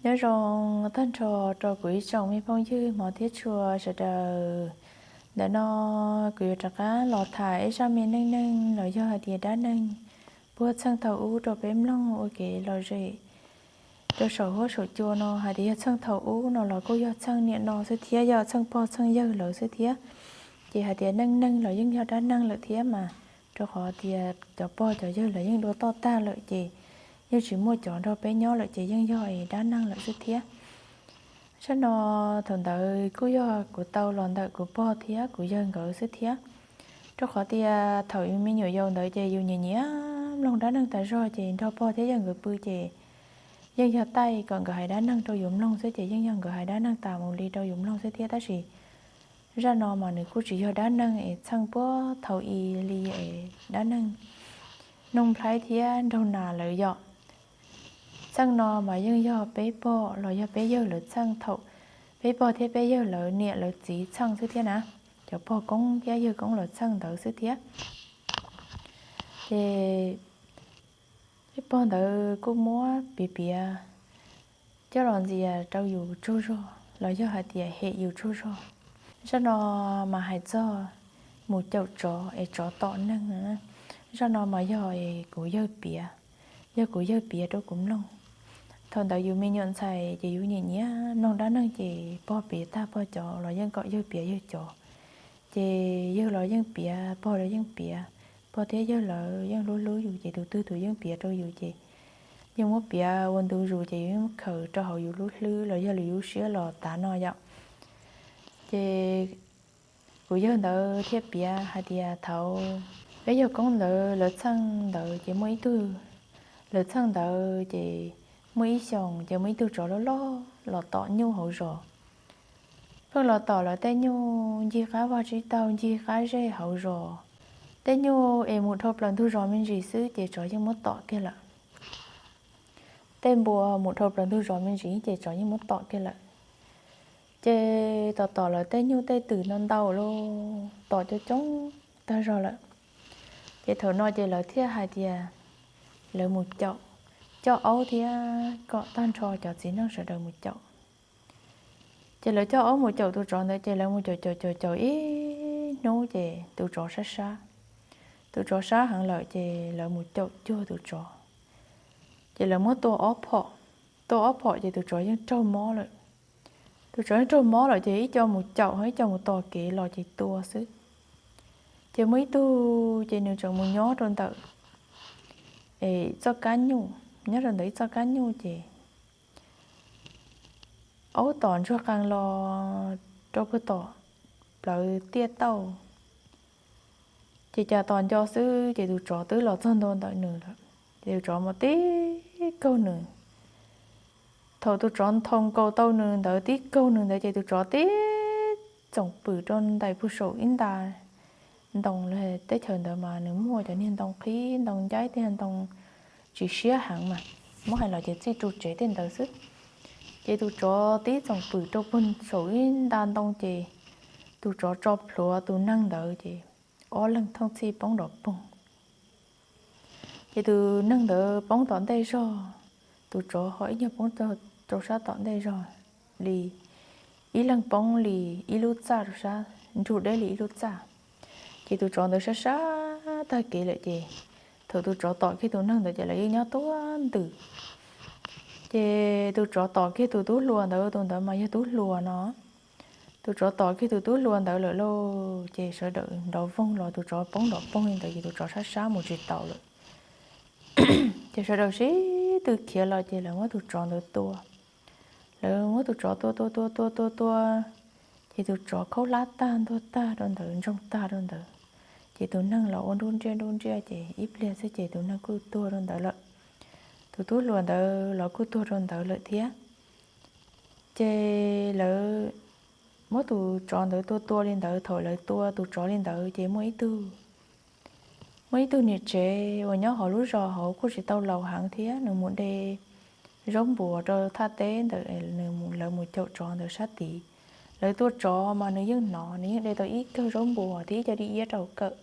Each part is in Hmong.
Nyob zoo tag nrho rau kuv ib tsoom me phooj ywg hmov thiab tshua sawv daws. Ntawm no kuv yuav rov qab los tham ib zaj me neej neeg los yog hais tias dab neeg puag txheej thaum ub rau peb mloog ua kev lom zem rau saum huab saum cua no. Hais tias yog txheej thaum ub no los kuj yog txheej niaj no xwb thiab, yog txheej pog txheej yawg lawv xwb thiab. Ces hais tias neej neeg los yeej yog dab neeg lawm thiab mas, rau qhov tias cov pog cov yawg lawv yeej dua toj tag lawm ces yeej tsis muaj cov nrog peb nyob lawm ces yeej yog es dab neeg lawm xwb thiab. Zaj no thaum ntawd kuj yog kuv tau los ntawm kuv pog thiab kuv yawg nkawd xwb thiab. Rau qhov tias thaum yus me nyuam yaus ntawd ces yus nyiam nyiam mloog dab neeg tas zog ces nrog pog thiab yawg nkawd pw ces yeej yog taij kom nkawd hais dab neeg rau yus mloog xwb ces yeej yog nkawd hais dab neeg tas mus li rau yus mloog xwb thiab. Tab sis zaj no mas nws kuj tsis yog dab neeg es txheej puag thaum i li es dab neeg Nuj Nplhaib thiab Nraug Nas lawv yom. Txheej no mas yeej yog peb pog los yog peb yawg lawv txheej thaum peb pog thiab peb yawg lawv niam lawv txiv txheej xwb thiab na. Cov pog koob thiab yawg koob lawv txheej ntawd xwb thiab. Ces peb pog ntawd kuj muab piav piav coj los ntxias rau yus tsaug zog los yog hais tias hem yus tsaug zog. Zaj no mas hais txog mus caum tsov es tsov tom neeg. Zaj no mas yog kuv yawg piav, yog kuv yawg piav rau kuv mloog. Thaum ntawd yus me nyuam ntxhais ces yus nyiam nyiam mloog dab neeg ces pog piav tag pog cov los yeej kom yawg piav yawg cov. Ces yawg los yeej piav, pog los yeej piav, pog thiab yawg lawv yeej hlub hlub yus ces tus twg tus yeej piav rau yus ces yeej muab piav ua ntu zus ces yus yeej khaws rau hauv yus lub hlwb los yog lwm yus siab los tav no yom. Ces kuv yawg ntawd thiaj piav hais tias thaum peb yawg koob ntawd lawv txheej ntawd ces muaj ib tug, lawv txheej ntawd ces muaj ib xyoos ces muaj ib tug tsov loj loj los tom nyuj hauv zos. Pheej los tom lawv tej nyuj ncig qab vag tsib taug ncig qab zej hauv zos. Tej nyuj es mus dhau plaws ntug zos me ntsis xwb ces tsov yeej muab tom kiag lawm. Tej npua mus dhau plaws ntug zos me ntsis ces tsov yeej muab tom kiag lawm. Ces tom tom lawv tej nyuj tej twm no ntau lawm, tom coob coob tag zog lawm. Ces thaum no ces lawv thiaj hais tias lawv mus caum, coj aub thiab kom tag nrho cov txiv neej sawv daws mus caum. Ces lawv coj aub mus caum tus tsov ntawd ces lawv mus caum caum caum caum ib hnub ces tus tsov sab sab, tus tsov sab heev lawm ces lawv mus caum cuag tus tsov. Ces lawv muab tua ob phom, tua ob phom ces tus tsov yeej raug mob lawm. Tus tsov yeej raug mob lawm ces ib co mus caum ho ib co mus tos kev los ces tua xwb. Ces muaj ib tug ces nws tseem mus nyob rau ntawm txoj kab nyuj, nyob rau ntawm ib txoj kab nyuj ces aub tom ntsuag qees los rau puag tom plawv tiaj tauj. Ces cas tos nco xwb ces tus tsov twb los txog ntua ntawm nws lawm. Ces tus tsov mus tib kaug nws. Thaum tus tsov nthoo nkaus tau nws ntawd tib kaug nws ntawd ces tus tsov tib txoom pwm rau ntais puag saum ib nta ntoo. Teb chaws ntawd mas nws muaj cov niag ntoo qhib ntoo ncaib tej ntoo tsis siab heev mas, muab hais los ces txij ru tsev tej ntawd xwb. Ces tus tsov tib txoom pwm rau puag saum ib nta ntoo ces tus tsov tso plhuav tus neeg ntawd ces ob leeg thooj txhij poob nrov poog. Ces tus neeg ntawd poob tom ntej zog, tus tsov ho ib nyuag poob rau sab tom ntej zog li, ib leeg poob li ib lub txaj rau sab, nrug deb li ib lub txaj. Ces tus tsov ntawd sab sab tag kev lawm ces thaum tus tsov tom kiag tus neeg ntawd ces lawv yeej nyob tuaj ntws. Ces tus tsov tom kiag tus tub hluas ntawd, tus ntawd mas yog tub hluas no. Tus tsov tom kiag tus tub hluas ntawd lawm lauj, ces sawv daws nrov voog los tus tsov poob nrov poog li ntawd ces tus tsov sab sab mus tsis taus lawm. Ces sawv daws sib tw khiav los ces lawv muab tus tsov ntawd tua. Lawv muab tus tsov tua tua tua tua tua tua, ces tus tsov khaub hlab tag ntuag tag rau ntawd, ntsoog tag rau ntawd. Ces tus neeg los ua nruj nriaj nruj nriaj ces ib pliag xwb ces tus neeg kuj tuag rau ntawd lawm. Tus tub hluas ntawd los kuj tuag rau ntawd lawm thiab. Ces lawv muab tus tsov ntawd tua tua li ntawd, thaum lawv tua tus tsov li ntawd ces muaj ib tug, muaj ib tug niam tsev uas nyob hauv lub zos hauv kuj tsis tau laus heev thiab, nws mus de zaub npuas rau thaj teb ntawm nws, lawv mus caum tsov ntawd sab tid. Lawv tua tsov mas nws yeej hnov, nws yeej de tau ib kawm zaub npuas thiab ib co dib iab rau kawm,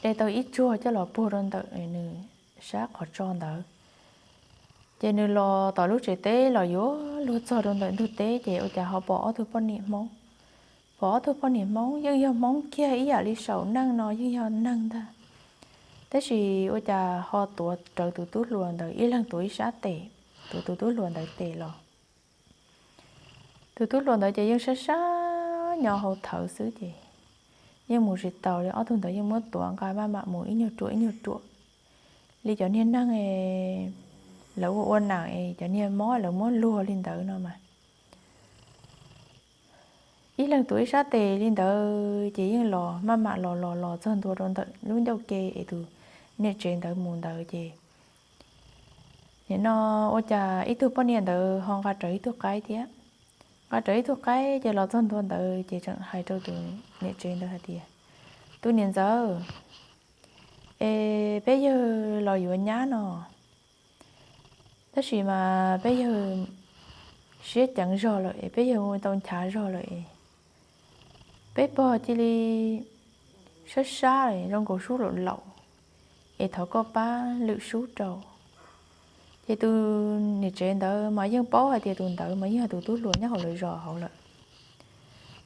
de tau ib tsuag coj los puag rau ntawm nws sab qhov tso ntawd. Ces nws los tom lub tsev teb los yuav luag txog rau ntawm ntug teb ces ua cas ho pom ob tug poj niam Hmoob. Pom ob tug poj niam Hmoob yeej yog Hmoob kiag ib yam li saum neej no yeej yog neeg ntag. Tab sis ua cas ho tuav rawv tus tub hluas ntawd ib leeg tuav ib sab tes, tuav tus tub hluas ntawd tes los. Tus tub hluas ntawd ces yeej sab sab nyo hau thawv xwb ces yeej mus tsis taus li. Ob tug ntawd yeej muab tuav nqa maj mam mus ib nyuag ruam ib nyuag ruam li cov niag neeg lawv ua ua nam es cov niag mob lawv muab luag li ntawd no mas. Ib leeg tuav ib sab tes li ntawd ces yeej los maj mam los los los txog ntua rau ntawm lub ncauj ke es tus niam tsev ntawd mus ntawd ces nim no ua cas ib tug poj niam ntawd ho nqa rawv ib tug qaib thiab. Nqa rawv ib tug qaib ces los txog ntua ntawd ces tseem hais rau tus niam tsev ntawd hais tias, tus niam ntxawm, es peb yawg los yuav nyab no, tab sis mas peb yawg siab ceev zog lawm es peb yawg mus tau nchav zog lawm es peb pog cia li sab sab zoo nkaus sub laum laum, es thov koj pab lwm sub rau. Ces tus niam tsev ntawd mas yeej paub hais tias tus ntawd mas yeej yog tus tub hluas nyob hauv lawv zos hauv lawm,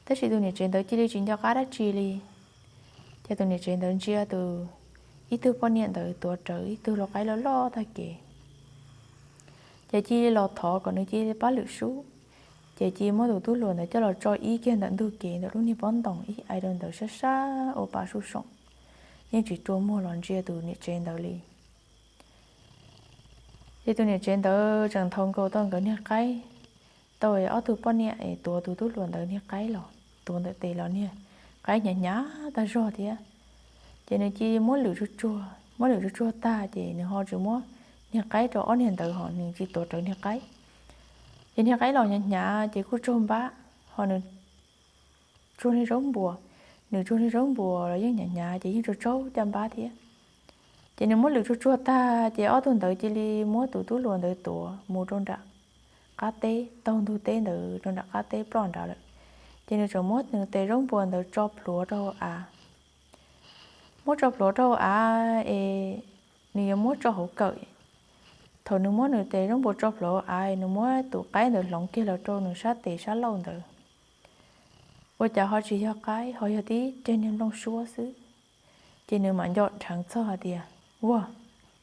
tab sis tus niam tsev ntawd cia li tsis nco qab dab tsi li. Ces tus niam tsev ntawd ntsia tus ib tug poj niam ntawd tuav rawv ib tug lau qaib loj loj tag kev, ces cia li los thov kom nws cia li pab lwm sub. Ces cia li muab tus tub hluas ntawd coj los tso ib kiag ntawm ntug kev ntawm lub niag pob ntoos ib ai rau ntawd sab sab ua pa sub soom, yeej tsis rua muag los ntsia tus niam tsev ntawd li. Ces tus niam tsev ntawd tseem nthau nkaus tau nkawd niag qaib, tau ob tug poj niam es tuav tus tub hluas ntawd niag qaib los, tuav ntawm tes los niag qaib hnyav hnyav tag zog thiab. Ces nws cia li muab lwm tsuag tsuag, muab lwm tsuag tsuag tag ces nws ho tsis muab niag qaib rau ob niag ntawd ho nws tsis tuav rawv niag qaib. Ces niag qaib los hnyav hnyav ces kuj tsaug npab, ho nws tsuag niag zaub npua, nws tsuag niag zaub npua los yeej hnyav hnyav ces yeej tsaug tsaug caj npab thiab. Ces nws muab lwm tsuag tsuag tag ces ob tug ntawd cia li muab tus tub hluas ntawd tuav mus rau nram qab teb, taug ntug teb ntawd rau nram qab teb ploj nrad lawm. Ces nws tseem muab nws tes zaub npua ntawd tso plhuav rau hauv av. Muab tso plhuav rau hauv av es nws yuav muab tso hauv kawm. Thaum nws muab nws tes zaub npua tso plhuav hauv av, nws muab tus qaib ntawd hloov kiag los rau nws sab tes sab laug ntawd, ua cas ho tsis yog qaib, ho yog tib reg niag nplooj suab xwb. Ces nws mam nco dheev txog hais tias, ua,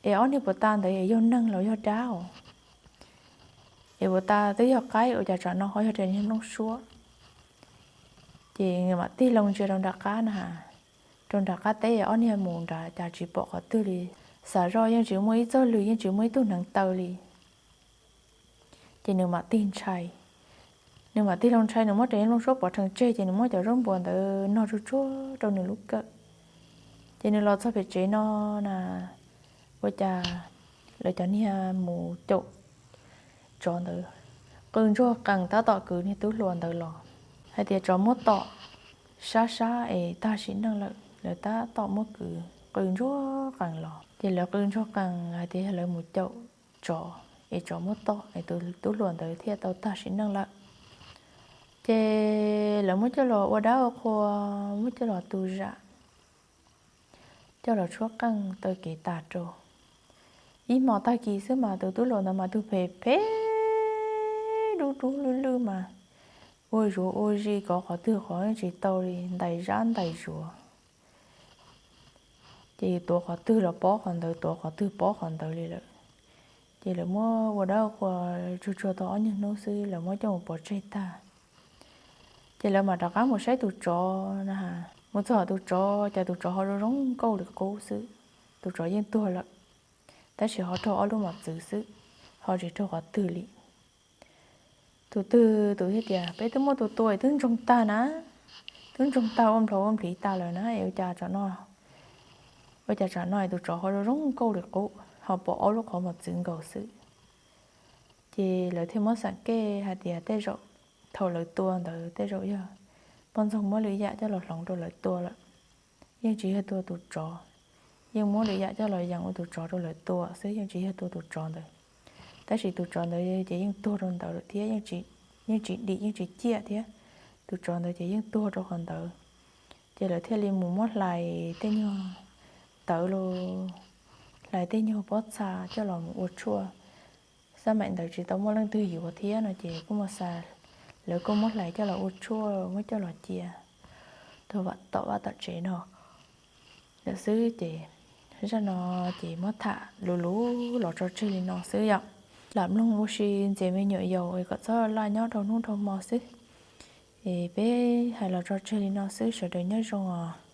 es ob niag puas tas ntawd yog neeg los yog dab os? Es puas tas twb yog qaib ua cas tsam no ho yog reg niag nplooj suab? Ces nws mam tig loo ntsia rau nram qab na, rau nram qab teb ob niag mus nrad cas tsis pom qhov twg li. Xav zoj yeej tsis muaj ib txoj lwm, yeej tsis muaj ib tug hneev taw li. Ces nws mam tig ntshai, nws mam tig loo ntshai, nws muab reg niag nplooj suab pov rhees tseg ces nws muab cov zaub npua ntawd nog tsuag tsuag rau nws lub kawm. Ces nws los txog pem tsev no na, ua cas lawv cov niag mus caum tsov ntawd qw ntsuag qees tab tom kwv niag tub hluas ntawd los hais tias tsov muab tom sab sab es tag sim neej lawm, lawv tab tom muab kwv qw ntsuag qees los. Ces lawv qw ntsuag qees hais tias yog lawv mus caum tsov es tsov muab tom es tus tub hluas ntawd thiaj tau tag sim neej lawm. Ces lawv muab coj los ua dab ua qhua, muab coj los tu zam, coj los tshuab qeej taw kev tas rau. Ib hmo tag kis xwb mas tus tub hluas ntawd mas tus phem phem dub dub lwj lwj mas ua zuav ua zis kov qhov twg qhov yeej tsis tau li, ntais zab ntais zuav. Ces yus tuav qhov twg los pob qhov ntawd, tuav qhov twg pob qhov ntawd li lawm. Ces lawv muab ua dab qhua tsuag tsuag tau ob nyuag hnub xwb lawv muab coj mus pov tseg tag. Ces lawv mam rov qab mus saib tus tsov na, mus txog tus tsov ces tus tsov ho zoo zoo nkauj li qub xwb. Tus tsov yeej tuag lawm, tab sis ho raug ob lub mos txwv xwb, ho tsis raug qhov twg li. Tus twg tus thiaj tias peb twb muab tus tua twb ntsoog tag na, twb ntsoog tag ua nplho ua npliv tas lawm na, es ua cas tsam no, ua cas tsam no es tus tsov ho zoo zoo nkauj li qub ho pom ob lub qhov mos txwv nkaus xwb. Ces lawv thiaj muab xam kej hais tias tej zaum thaum lawv tua ntawd tej zaum yog poj ntxoog muab lwm yam coj los hloov rau lawv tua lawm. Yeej tsis yog tua tus tsov, yeej muab lwm yam coj los yees ua tus tsov rau lawv tua xwb, yeej tsis yog tua tus tsov ntawd. Tab sis tus tsov ntawd ces yeej tuag rau ntawd lawm thiab, yeej tsis dim yeej tsis ciaj thiab. Tus tsov ntawd ces yeej tuag rau qhov ntawd. Ces lawv thiaj li mus muab hlais tej nyuag tawv los, hlais tej nyuag pob txha coj los mus ua tshuaj xab maim ntawd tsis tau muaj leej twg yuav thiab no ces kuj mus xa, lawv kuj muab hlais coj los ua tshuaj muab coj los cia rau tom vaj tom tsev no lawm xwb. Ces zaj no ces muab tham luv luv los tso tseg li no xwb yom. Lam mloog ua si ntxias me nyuam yaus es kom txhob laj nyob rau hnub rau hmo xwb. Es peb hais los tso tseg li no xwb, sawv daws nyob zoo os.